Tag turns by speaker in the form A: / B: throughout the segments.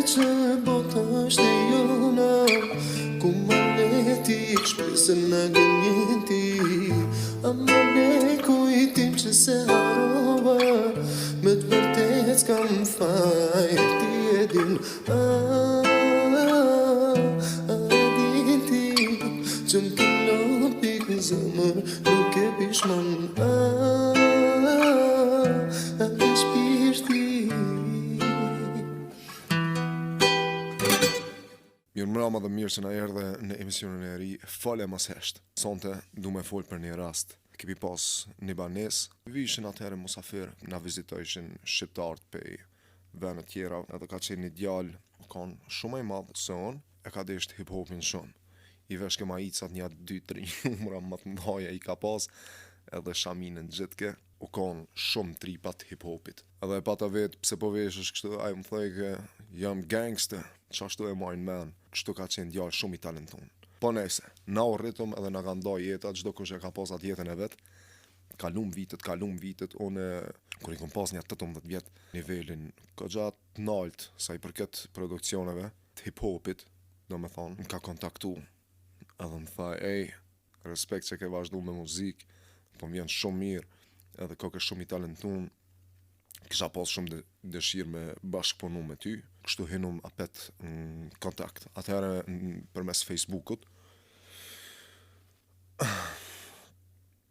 A: që bota është e jona Ku ma le ti shpresën na gënjen ti Ama le kujtim që s'e harrova Me të vërtet s'kam faj Ti e din ah, A e din ti Që më ke lon pikë në zemër Nuk e pishman ah, A e shpirti
B: Mirëmbrama dhe mirë se na erdhe në emisionin e ri Fole mos hesht. Sonte du me fol për një rast. Kemi pas një banesë, vishin atëherë musafir, na vizitojshin shqiptarët pej vende tjera, edhe ka qenë një djalë, u kon shumë më i madh se unë, e ka desht hip hopin shumë. I veshke maicat nja dy tri numra më të mëdhaja i ka pas, edhe shaminë ngjitke. U kon shumë tripa t'hip hopit. Edhe e pata vet pse po veshesh kështu, ai më thojke jam gangster, qashtu e maj n'men, kështu ka qenë djalë shumë i talentun. Po nejse, na u rritëm edhe na ka nda jeta, çdokush e ka pas atë jetën e vet, kalum vitet, kalum vitet, unë kur i kom pas nja 18 vjet, nivelin goxha t'nalt sa i përket produksioneve t'hip hopit, domethonë, më ka kontaktu edhe më tha ej, Respekt që ke vazhdu me muzikë, po më vjen shumë mirë, edhe koke shumë i talentun, kisha pas shumë dëshirë me bashkëpunu me ty, kështu hinum apet në kontakt. Atëherë përmes Facebookut,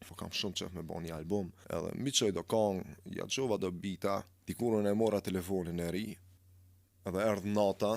B: po kam shumë qef me bo një album, edhe m'i çoi do kongë, ja çova do bita, dikur unë e mora telefonin e ri, edhe erdh nata.